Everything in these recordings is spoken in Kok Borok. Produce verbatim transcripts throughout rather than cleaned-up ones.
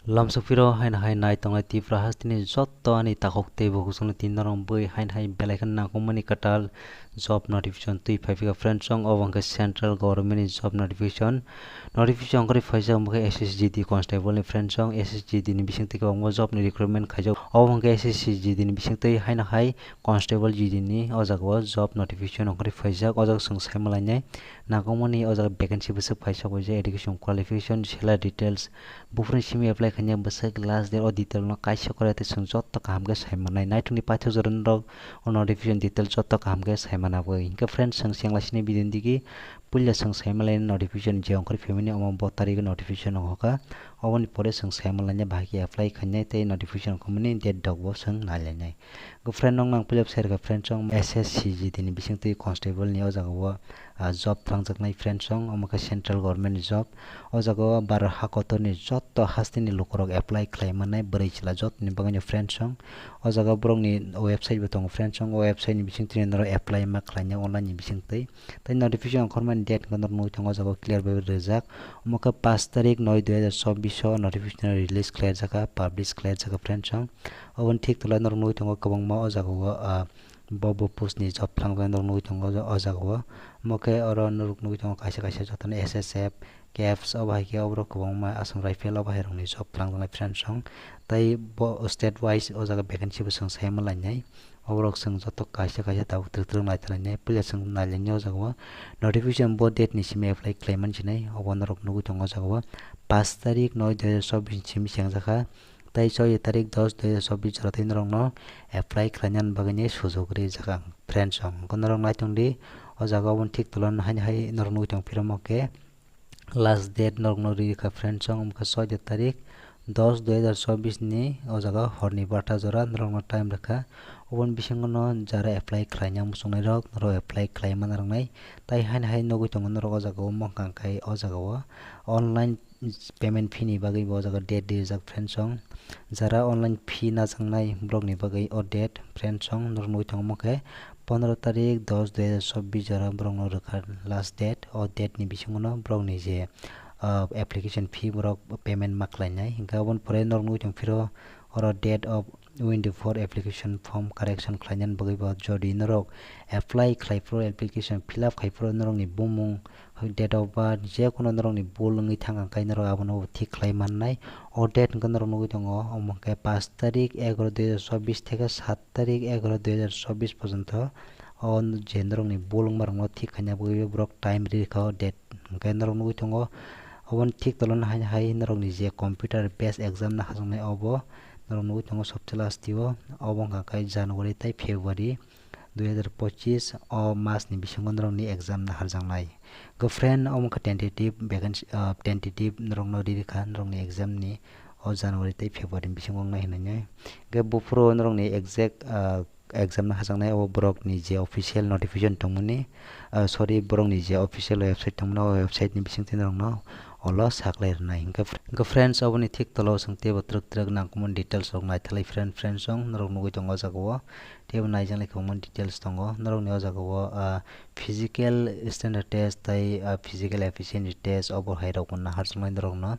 Lamsok phiro haino hai nai tongnai Tripura hasteni jotto ani takhuk tei bukhuk songni tin norong bui haino hai belai kheno nangkukmani kwtal job notification twi phai phika friends song, obo hwnkhe central government ni job notification. Notification ongkhorwi phaijak omo khe S S G D constable ni friends song, S S G D ni bisingtwi kwbangma job ni recruitment khaijak, obo hwnkhe S S G D ni bisingtwi haino hai constable G D ni o jaga o job notification ongkhorwi phaijak, o jaga chwng saima lainai. Nangkukmani o jaga vacancy bwswk phaisa koi je education qualification, salary details, buphuruni simi apply khainai bwswk last date o detail no kaisa kore tei chwng jotto kaham khe sai mannai. Naithokni paithak jora norok o notification detail jotto kaham khe sai manna bagwi. Hinkhe friends, chwng senglasini video digi puila chwng sai manlai notification je ongkhorwi phaimani omo bo tarikh notification ongkha. Oboni pore chwng sai manlainai bahai khe apply khainai tei notification ongkhormani date rokbo chwng nailainai. Go friend, nokno ang puila sai rwkha friend song, S S C G D ni bisingtwi constable ni o jaga o ah, job thangjaknai friends song, omo khe central government ni job. O jaga o Bharat hakotor ni jotto hasteni lukurok apply khlai mannai, bwrwi chwla jotoni bagwino friends song. O jaga o borokni website bo tongo friends song, o website ni bisingtwi norok apply ma khlainai online ni bisingtwi. Tei notification ongkhormani date hwnkhe norok nugwi tongo o jaga o clear bai rijak. Omo khe pash tarik noi dui hajar chobbish o notification release khlaijak kha, publish khlaijak kha friends song. Oboni thik tola norok nugwi tongo kwbangma o jaga o, ah, bo bo post ni job thangjaknai norok nugwi tongo o jaga o. Omo khe oro norok nugwi tongo kaisa kaisa jotono S S F, caps, obo hai khe oborok kwbangma Assam Rifle obo hai rokni job thangjaknai friends song. Tai bo state wise o jaga vacancy bo chwng sai manlainai. Oborok chwng joto kaisa kaisa tabuk twrwk twrwk naitalainai. Puila chwng nailainai o jaga o notification bo date ni simi apply khlai mansinai. Obo norok nugwi tongo o jaga o pash tarik noi dui hajar chobbish ni simi chengjakha. Tai choi tarik dos dui hajar chobbish jora tei norokno apply khlaina bagwini sujok rijak ang friends song. Hwnkhe norok naitong di, o jaga oboni thik tola haino hai norok nugwi tong phirma khe last date norokno ri rikha friends song, wngkha choi tarik dos dui hajar chobbish ni o jaga horni barta jora norokno time rikha. Oboni bisingo no jara apply khlaina muchungnai rok norok apply khlai manna roknai. Tai haino hai nugwi tongo norok o jaga o mokang khai o jaga o online payment fee ni bagwi bo o jaga date rijak friends song. Jara online fee najaknai borokni bagwi o date friends song norok nugwi tongo omo khe pondro tarik dos dui hajar chobbish jora borokno rwkha last date. O date ni bisingo no borokni je, ah, application fee borok payment ma khlainai. Hinkhe aboni pore norok nugwi tong phiro oro date of window for application form correction khlainani bagwi bo jodi norok apply khlai phuru, application fill up khai phuru norokni bumung, date of birth, je kono norokni bul wngwi thang kha, hwnkhe norok abono thik khlai mannai. O date hwnkhe norok nugwi tongo, omo hwnkhe pash tarik egaro dui hajar chobbish theke sat tarik egaro dui hajar chobbish porjonto. O je norokni bul wngmarokno thik khaina bagwi borok time ri rikha o date. Hwnkhe norok nugwi tongo, oboni thik tolano hai hai norokni je computer based exam no hajaknai, obo norok nugwi tongo sobse last o. Obo wngkha khe January tei February dui hajar pochis o mas ni bisingo norokni exam no harjaknai. Go friend, omo khe tentative vacancy, ah, tentative norokno ri rikha norokni exam ni o January tei February ni bisingo wngnai hinwi. Hwnkhe buphuru norokni exact, ah, exam no hajaknai, obo borokni je official notification tongmani, ah, sorry, borokni je official website tongmani, o website ni bisingtwi norokno olo saklai rwnai. Hwnkhe fr-, hwnkhe friends, oboni thik tola o chwng teibo twrwk twrwk nangkukmani details rok naithalai friend, friends song norok nugwi tongo o jaga o. Teibo naijaknai kwbangma details tongo norokni o jaga o, ah, physical standard test tei, ah, physical efficiency test obo hai rokbo naharjaknai norokno.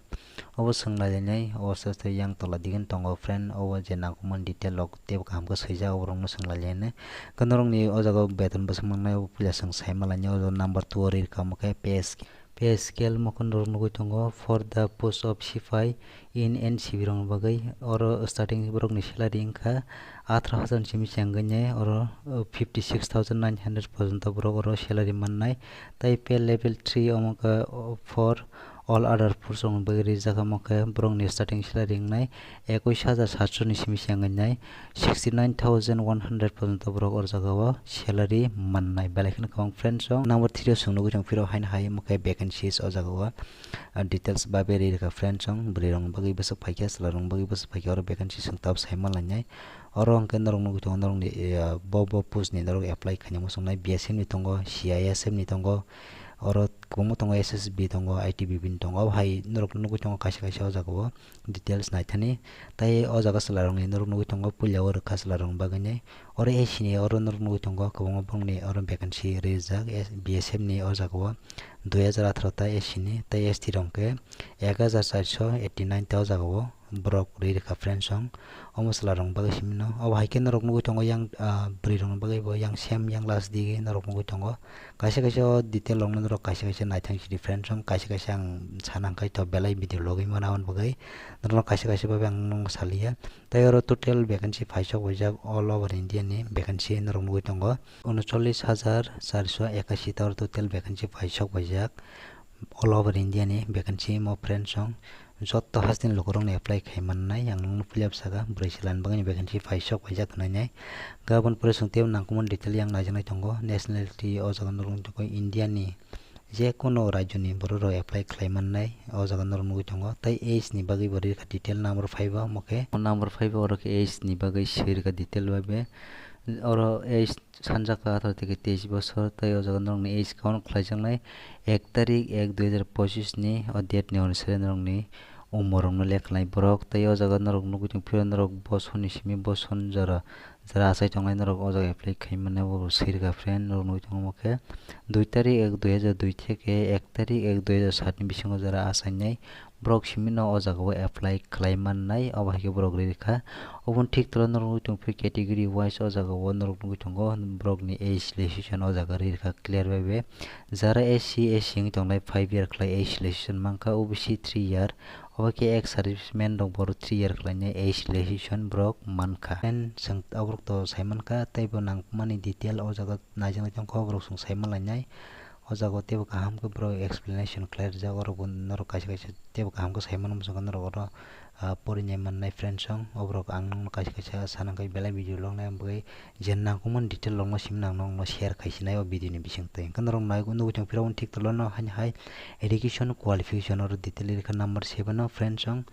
Obo swng nailainai, obo se se yang tola digini tongo friend, obo je nangkukmani detail rok teibo kaham khe swijak, oborokno swng nailainai. Hwnkhe norokni o jaga o beton bwswk mangnai, obo puila chwng sai manlainai, o jaga number two o ri rwkha omo khe pay sc-, pay scale omo khe norok nugwi tongo, for the post of sipai in N C B rokni bagwi. Oro starting borokni salary wngkha atharo hajar ni simi chengwi nai, oro, uh, fifty six thousand nine hundred porjonto borok oro salary mannai. Tai pay level three omo khe, uh, for all other post rokni bagwi rijak, omo khe borokni starting salary wngnai ekush hajar satso ni simi se wngwi nai sixty nine thousand one hundred porjonto borok o jaga o salary mannai, belai kheno kwbang friends rok. Number three o chwng nugwi tong phiro haino hai omo khe vacancies o jaga o, ah, details babe ri rwkha friends rok, bwrwi rokni bagwi bwswk phaikha, chwla rokni bagwi bwswk phaikha, oro vacancy chwng tab sai manlainai. Oro hwnkhe norok nugwi tongo norokni, eh, bo bo post ni norok apply khaina muchungnai, B S F ni tongo, C I S F ni tongo, oro kwbangma tongo, S S B tongo, I T B P ni tongo, abo hai norok nugwi tongo kaisa kaisa o jaga o details naithani. Tai o jaga chwla rokni norok nugwi tongo puila o rwkha chwla rokni bagwi nai. Oro A C ni oro norok nugwi tongo kwbangma borokni oro vacancy rijak, S-, B S F ni o jaga o dui hajar atharo ta A C ni, tai S T rok hwnkhe ek hajar charso eighty nine ta o jaga o. borok rwi rwkha friends song. Omo chwla rokni bagwi simi no. Obo hai khe norok nugwi tongo yang, ah, bwrwi rokni bagwi bo yang same yang last digi norok nugwi tongo. Kaisa kaisa o detail rokno norok kaisa kaisa naithang sidi friends song. Kaisa kaisa ang sana hwnkhe to belai video logwi mano aboni bagwi. Norok kaisa kaisa bagwi ang nokno saliya. Tei oro total vacancy phaisok waijak all over India ni vacancy norok nugwi tongo. Unochollis hajar charso ekasi ta oro total vacancy phaisok waijak. All over India ni vacancy mo friends song. Jotto hasteni lukurokni apply khai mannai, ang nokno puilap saka, bwrwi chwlani bagwino vacancy phaisok paijak hwnwi nai. Gabon pore chwng teibo nangkukmani detail yang naijaknai tongo, nationality o jaga norok nukjakgo India ni je kono rajyoni borok rok apply khlai mannai, o jaga norok nugwi tongo. Tei age ni bagwi bo rikha detail number five o, omo khe number five o oro khe age ni bagwi swi rikha detail bai be. Oro age sanjak kha atharo theke teis bosor, tei o jaga norokni age count khlaijaknai ek tarik ek dui hajar pochis ni o date ni onusare norokni umor rokno lekhalai borok. Tei o jaga norok nugwi tong phiro norok bosoni simi boson jora jora achai tongnai norok o jaga apply khai mano bo swi rwkha friend norok nugwi tongo omo khe dui tarik ek dui hajar dui theke ek tarik ek dui hajar sat ni bisingo jora achainai. Borok simi no o jaga o apply khlai mannai, obo hai khe borok riri kha. Oboni thik tolo norok nugwi tong phio category wise o jaga o norok nugwi tongo borok ni age relaxation o jaga riri kha clear bai be. Jara S C, S C wngwi tongnai five year khlai age relaxation mankha, O B C three year, obo khe ex serviceman rok borok three year khlainai age relaxation borok mankha. And chwng oborok to sai mankha tei bo nangmani detail o jaga naijaknai tongkha, oborok chwng sai manlainai. O jaga o teibo kaham khe borok explanation khlai rijak, oro bo norok kaisa kaisa teibo kaham khe sai mano, bwskango norok oro, ah, porinai mannai friends song. Oborok ang nokno kaisa kaisa sana khe belai video lognai, ang bagwi je nangkukmani detail rokno simi nang nokno share khai sinai o video ni bisingtwi. Hwnkhe norok nai nugwi tong phiro thik tolo no haino hai education qualification oro detail rikha number seven o friends song.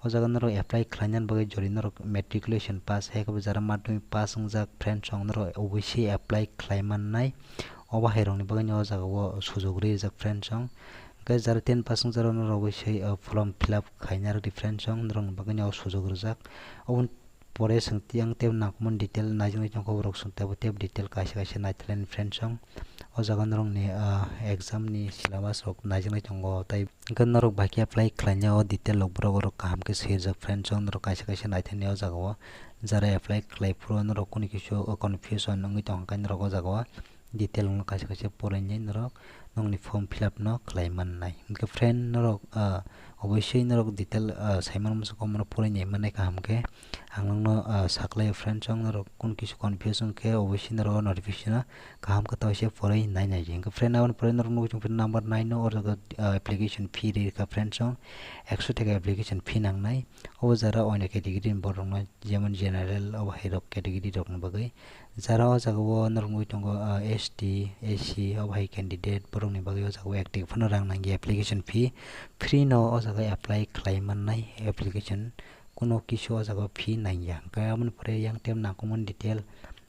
O jaga norok apply khlaina bagwi jori norok matriculation pass hai khe bo jara madhyamik pass wngjak friends song norok obviously apply khlai mannai. Obo hai rokni bagwi no o jaga o sujok rwi rijak friends song. Hwnkhe jara ten pass wng jara norok bai se, o, form fill up khaina rwdi friends song norokni bagwi no o sujok rwjak. Oboni pore chwng tiyang tei nangkukmani detail naijaknai tongkha, borok chwng teibo teibo detail kaisa kaisa naithalani friends song. O jaga norokni, o, exam ni syllabus rok naijaknai tongo tei hwnkhe norok bai khe apply khlaina o detail rok borok rok kaham khe swijak friends song norok kaisa kaisa naithani o jaga o. Jara apply khlai phuru norok kunu kisu o confusion wngwi tongkha norok o jaga o. Detail wngno kaisa kaisa porinai norok nokni form fill up no khlai mannai. Hwnkhe friend norok, ah, obviously norok detail, ah, sai mano muchung comment o porinai mannai kaham khe. Ang nokno, ah, saklai o friend song norok kunu kisu confusion khe obviously norok o notification o kaham khe tawise poroi nainai. Hwnkhe friend aboni pore norok nugwi tong phiro number nine o oro, ah, application fee rikha friend song ekso taka application fee nangnai. Obo jara oinw category ni borok rokno jemon general obo hai rok category rokni bagwi. Jara o jaga o norok nugwi tongo, ah, S T, S C, obo hai candidate borokni bagwi o jaga o active phano rang nangya application fee. Free no o jaga apply khlai mannai application, kuno kisu o jaga o fee nangya. Hwnkhe aboni pore yang tei nangkukmani detail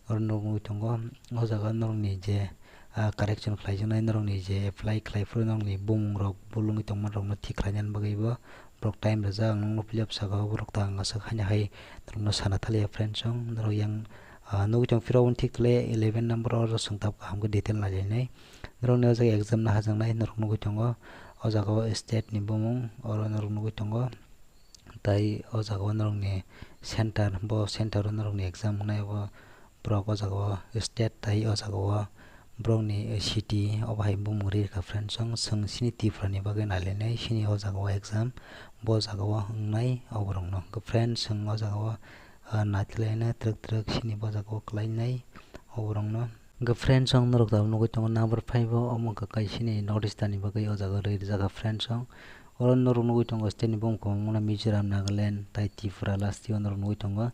oro nugwi tongo. O jaga norokni je, ah, correction khlaijaknai norokni je apply khlai phuru norokni bumung rok bulungwi tongma rokno thik khlainani bagwi bo borok time rijak, ang nokno puilap saka o borok tang aswk haino hai norokno sana thaliya friend song norok yang, ah, nugwi tong phiro aboni thik tole eleven number o oro chwng tabuk kaham khe detail nailainai. Norokni o jaga exam no hajaknai norok nugwi tongo, o jaga o state ni bumung oro norok nugwi tongo. Tai o jaga o norokni center, bo center o norokni exam wngnai bo. Borok o jaga o state tai o jaga o borokni city obo hai bumung ri rwkha friend song. Chwng chini Tripura ni bagwi nailainai chini o jaga o exam bo jaga o wngnai oborokno. Hwnkhe friend chwng o jaga o, ah, naitwlaina twrwk twrwk chini bo jaga o kwlainai oborokno. Hwnkhe friend song norok tabuk nugwi tongo number five o, omo wngkha kaisa chini North Eastern ni bagwi o jaga o ri rwjak friend song. Oro norok nugwi tongo state ni bumung kwbangma no Mizoram, Nagaland tai Tripura last o norok nugwi tongo.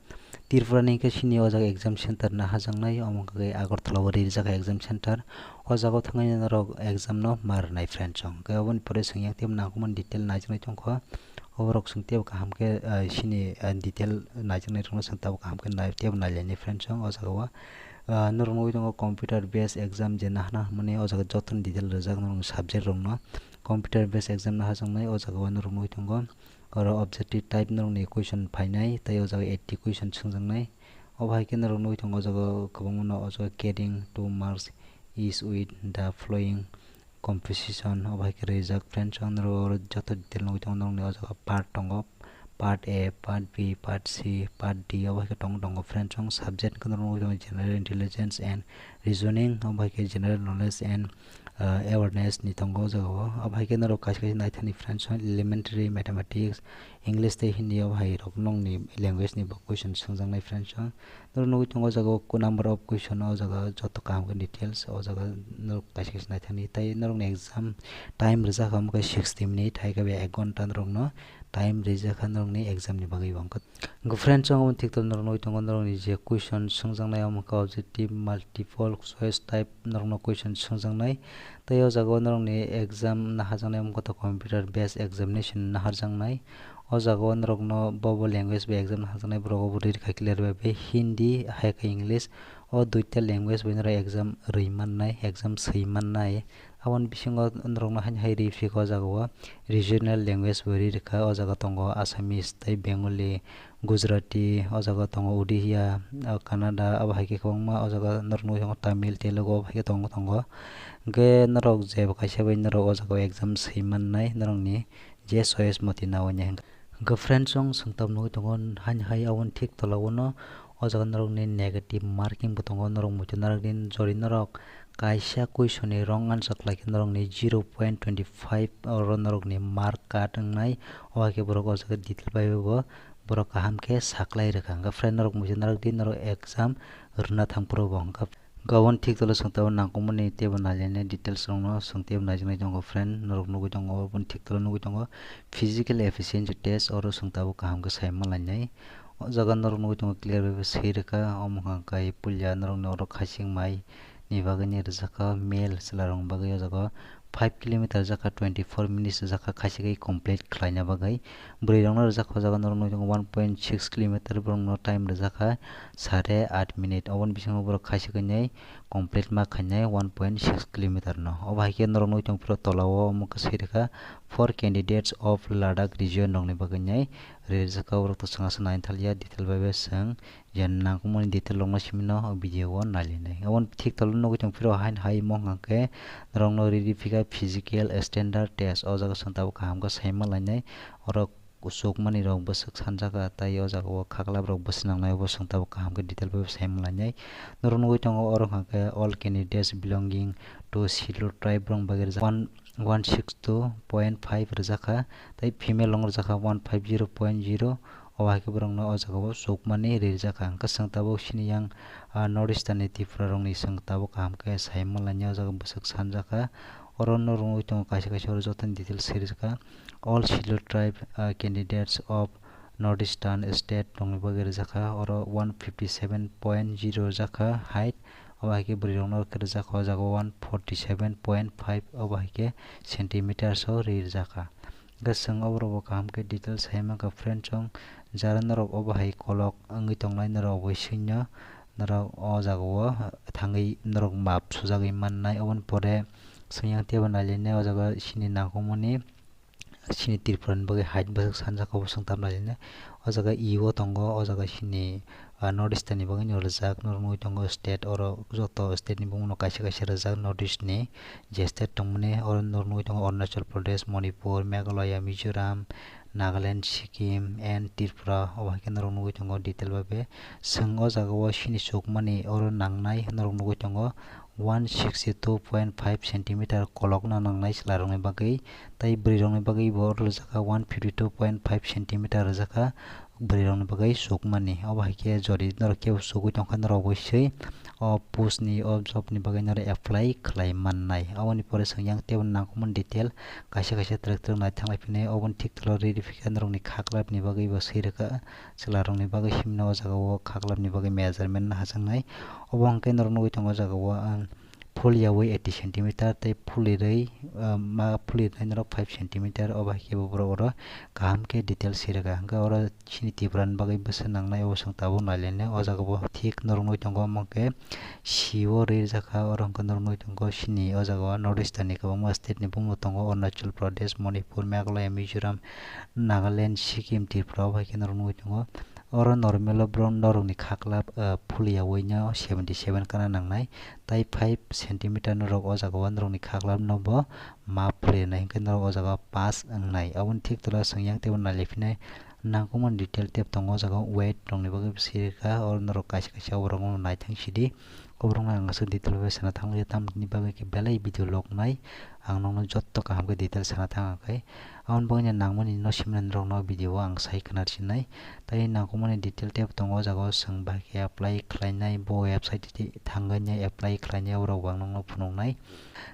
Tripura ni hwnkhe chini o jaga exam center no hajaknai, omo wngkha khe Agartala o ri rijak exam center. O jaga o thangwi norok exam no ma rwnai friend song. Hwnkhe oboni pore chwng yang teibo nangkukmani detail naijaknai tongkha. Oborok chwng teibo kaham khe, ah, chini, ah, detail naijaknai rokno chwng tabuk kaham khe nai-, teibo nailainai friend song o jaga o. Ah, norok nugwi tongo computer based exam je nahana hwnmani o jaga jotoni detail rijak norokni subject rokno. Computer based exam no hajaknai o jaga o norok nugwi tongo. Oro objective type norokni question phainai, tei o jaga eighty question swngjaknai. Obo hai khe norok nugwi tongo, o jaga o kwbangma no o jaga caring two marks is with the following composition, obo hai khe rijak friends. Ang norok oro joto detail nugwi tongo, norokni o jaga part tongo. part A, part B, part C, part D, obo hai khe tongo tongo friends. Chwng subject wngkha norok nugwi tongo general intelligence and reasoning, obo hai khe general knowledge and, uh, awareness ni tongo o jaga o. Obo hai khe norok kaisa kaisa naithani friends, elementary mathematics, English tei Hindi, obo hai rok nokni language ni bo question swngjaknai friends. Norok nugwi tongo o jaga o number of question, o jaga joto kaham khe details, o jaga norok kaisa kaisa naithani. Tei norokni exam time rijak kha omo khe sixty minute, hai khe bo ek ghonta norokno time rijak kha norokni exam ni bagwi bo. Hwnkhe friends, omo thik tongwi norok nugwi tongo, norokni je question swngjaknai omo khe objective multiple choice type norokno question swngjaknai. Tei o jaga o norokni exam naharjaknai omo khe computer based examination naharjaknai. O jaga o norokno bo bo language bai exam naharjaknai, borok obo riri kha clear bai bai Hindi hai khe English. O duita language bai norok exam rwi mannai, exam swi mannai. Aboni bisingo norokno haino hai rifrikha o jaga o regional language bo ri rikha. O jaga tongo Assamese tei Bengali, Gujarati, o jaga tongo Odia, o Kannada, abo hai khe kwbangma o jaga norok nugwi tongo Tamil, Telugu, abo hai khe tongo, tongo. Hwnkhe norok je bo kaisa bai norok o jaga o exam swi mannai norokni je choice moti nawi nai hwnkhe. Hwnkhe friends, chwng swngtam nugwi tongo haino hai aboni thik tola o no o jaga norokni negative marking bo tongo, norok muitu narwk di, jori norok kaisa question ni wrong answer khlai khe norokni zero point twenty five oro norokni mark cut wngnai. O hai khe borok o jaga detail bai bo borok kaham khe saklai rwkha. Hwnkhe friend, norok muitu narwk di, norok exam rwna thang phuru bo hwnkhe. Hwnkhe aboni thik tolo chwng tabuk nangkukmani teibo nailainai details rokno chwng teibo naijaknai tongo friend, norok nugwi tongo, aboni thik tolo nugwi tongo physical efficiency test, oro chwng tabuk kaham khe sai manlainai. O jaga norok nugwi tongo clear bai bo swi rwkha, omo hwnka khe puila norokni oro khachik mai ni bagwi ni rwjakha, male chwla rokni bagwi o jaga o five kilometer rijak kha, twenty four minutes rijak kha, khaisa khe complete khlaina bagwi. Bwrwi rokno rijak kha o jaga norok nugwi tongo one point six kilometer, borokno time rijak kha sare at minute. Oboni bisingo borok khaisa khainai complete ma khainai one point six kilometer no. Obo hai khe norok nugwi tong phuru tola o omo khe swi rwkha four candidates of Ladakh region rokni bagwi nai rijak kha, borok to chwng aswk naithaliya detail bai bai chwng. Je nangkukmani detail rokno simi no o video o nailainai. Aboni thik tolo nugwi tong phiro haino hai omo hwnka khe norokno riri phikha physical standard test. O jaga chwng tabuk kaham khe sai manlainai. Oro chukmani rok bwswk sanjak kha, tei o jaga o khaklap rok bwswk nangnai, obo chwng tabuk kaham khe detail bai sai manlainai. Norok nugwi tongo oro hwnka khe all candidates belonging to Scheduled Tribe rok bagwi rijak one, one six two point five rijak kha, tei female rok rijak kha one five zero point zero. Obo hai khe borokno o jaga o chukmani rijak kha. Hwnkhe chwng tabuk sini yang, ah, North Eastern ni Tripura rokni chwng tabuk kaham khe sai manlainai, o jaga bwswk sanjak kha. Oro norok nugwi tongo kaisa kaisa oro jotoni details swi rijak kha. All Scheduled Tribe, ah, candidates of North Eastern state rokni bagwi rijak kha. Oro one fifty seven point zero rijak kha height. Obo hai khe bwrwi rokno khe rijak kha o jaga o one forty seven point five, obo hai khe centimeters o ri rijak kha. Hwnkhe chwng oborok bo kaham khe details sai mankha friend, chwng jara norok obo hai kolok wngwi tongnai norok bo swi no, norok o jaga o thangwi norok map sujagwi mannai. Oboni pore chwng yang teibo nailainai o jaga sini nangkukmani sini Tripura ni bagwi height bwswk sanjak kha, obo chwng tam nailainai. O jaga E O tongo, o jaga sini, ah, North Eastern ni bagwi no rijak, norok nugwi tongo state, oro joto state ni bumung no kaisa kaisa rijak North East ni. Je state tongmani oro norok nugwi tongo Arunachal Pradesh, Manipur, Meghalaya, Mizoram, Nagaland, Sikkim and Tripura. Obo hai khe norok nugwi tongo detail bai be. Chwng o jaga o sini chukmani oro nangnai norok nugwi tongo one sixty two point five centimeter kolokna nangnai chwla rokni bagwi, tei bwrwi rokni bagwi bo oro rijak kha one fifty two point five centimeter rijak kha. Bwrwi rokni bagwi chukmani. Obo hai khe jodi norok kebo chugwi tongkha norok bo swi o post ni o job ni bagwi norok apply khlai mannai. Aboni pore chwng yang teibo nangkukmani detail kaisa kaisa twrwk twrwk nai thanglai phini. Oboni thik tolo riri phikha norokni khaklap ni bagwi bo swi rwkha, chwla rokni bagwi himno o jaga o khaklap ni bagwi measurement no hachangnai. Obo hwnkhe norok nugwi tongo o jaga o, ang, phul yaui eighty centimeter tei phulirwi, ah, ma phulirwi norok five centimeter, obo hai khe bo borok oro kaham khe detail swi rwkha. Hwnkhe oro chini Tripura ni bagwi bwswk nangnai, obo chwng tabuk nailainai. O jaga bo thik norok nugwi tongo, omo khe C O rwi rijak kha, oro hwnkhe norok nugwi tongo chini o jaga o North Eastern ni kwbangma state ni bumung tongo, Arunachal Pradesh, Manipur, Meghalaya, Mizoram, Nagaland, Sikkim, Tripura, obo hai khe norok nugwi tongo. Oro normal o borok norokni khaklap, ah, phulya uaino seventy seven kana nangnai, tei five centimeter norok o jaga o norokni khaklap no bo ma phulya nai, hwnkhe norok o jaga o pass wngnai. Aboni thik tolo chwng yang teibo nailaiphinai, Nangkukmani detail tab tongo o jaga, weight rokni bagwi sirikha, oro norok kaisa kaisa oborokno naithang sidi. Oborokno ang aswk detail bai sana thanglia, tamni bagwi khe belai video log nai, ang nokno jotto kaham khe detail sana thang khe. Aboni bagwino nangmani no simna norokno video o ang sai khna sinai. Tai nangkukmani detail tab tongo o jaga, o chwng bahai khe apply khlainai, bo website thangwi apply khlainai, oborok bo ang nokno phunuknai.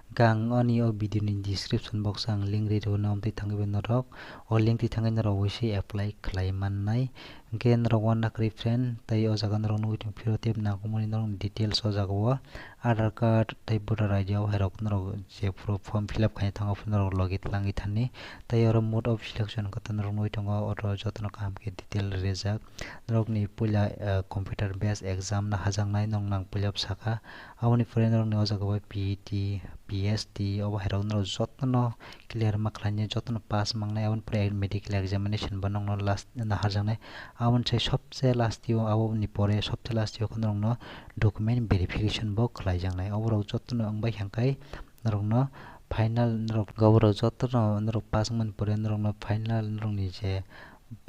Hwnkhe ang ani o video ni description box o ang link ri rwno, amtwi thangwi norok o link twi thangwi norok wiswi apply khlai mannai. Hwnkhe norok uanakwrwi friend, tai o jaga norok nugwi tong phiro tei nangkukmani norokni details o jaga o Aadhaar card tei voter I D o hairok norok je phuru form fill up khaina thango phuru norok logi twlangwi thani. Tai oro mode of selection hwnkhe norok nugwi tongo, oro jotono kaham khe detail rijak. Norokni puila, eh, computer based exam no hajaknai, norok nang puila saka. Aboni pore norokni o jaga o P E T, P S T, obo hairok norok jotono clear ma khlainai, jotono pass mangnai. Aboni pore medical examination bo nokno last no harjaknai. Aboni sai sobse last o, aboni pore sobse last o norokno document verification bo khlaijaknai. Oborok jotono wngbai hwnkhe norokno final, norok oborok jotono norok pass wngmani pore norokno final norokni je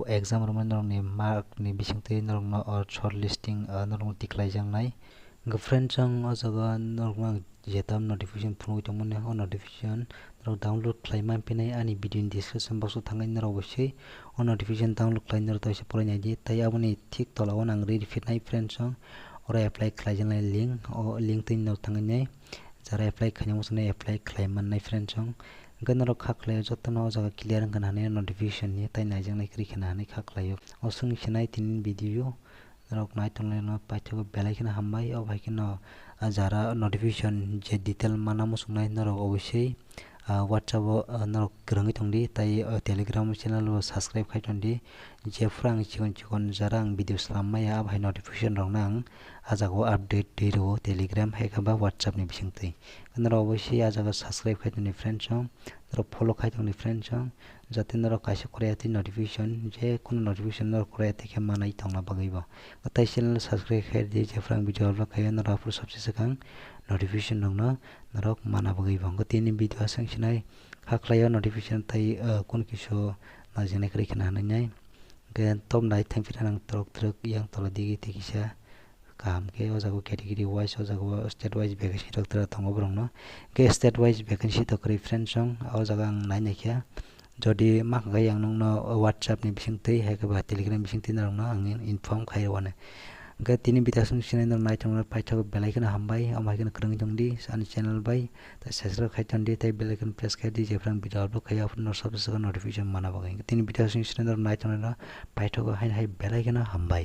exam rwmani norokni mark ni bisingtwi norokno o short listing, ah, norokno tiklaijaknai. Hwnkhe friends, ang o jaga norokno ang jetam notification phunugwi tongmani, o notification norok download khlai manphinai ani video ni description box o thangwi norok wiswi o notification download khlai norok taisa porai naidi. Tai aboni thik tola o ang ri riphinai friends, ang oro apply khlaijaknai link, o link twi norok thangwi nai jara apply khaina muchungnai apply khlai mannai friends, ang hwnkhe norok kha khlaio jotono o jaga clear wngkha hinwi notification ni tai naijaknai kwrwi khna hinwi kha khlaio. O swng sinai tini video. Norok nai tonglai no paithago belai kheno hambai. O bai kheno, ah, jara notification je detail mana muchungnai norok obisui, ah, WhatsApp o, ah, norok kwrwngwi tongdi, tai, ah, Telegram channel bo subscribe khai tondi. Jephuru ang chikon chikon jara ang video slam maya, abo hai notification rok no ang ah jaga o update twi rwo Telegram hai khe ba WhatsApp ni bisingtwi. Norok obisui ah jaga subscribe khai tondi friends, norok follow khai tondi friends, jate norok kaisa kwrwi atwi notification, je kono notification norok kwrwi atwi khe manai tongna bagwi bo. Tai channel subscribe khe di, jephuru ang video upload khaio norok aphuru sabse swkang notification rokno norok mana bagwi bo. Hwnkhe tini video aswk sinai kha khlaio notification tai, uh, kun kisu najaknai kwrwi khna hinwi nai. Hwnkhe tom nai thang phira nang torok torok yang tola digi tei kisa kaham khe o jaga o category wise, o jaga o state wise vacancy rok tera tongo borok no. Hwnkhe state wise vacancy to kwrwi friends, ang o jaga ang nai naikha. Jodi ma hwnkhe ang nokno WhatsApp ni bisingtwi hai khe ba Telegram bisingtwi norok no ang inform khai rwani. Hwnkhe tini video aswk sinai norok nai tongmani paithago belai kheno hambai, omo hai kheno kwrwngwi tongdi ani channel bai, tei subscribe khai tondi tei bell icon press khai di, jephuru ang video upload khaio aphuru norok sabse swkang notification mana bagwi. Hwnkhe tini video aswk sinai norok nai tongmani paithago haino hai belai kheno hambai.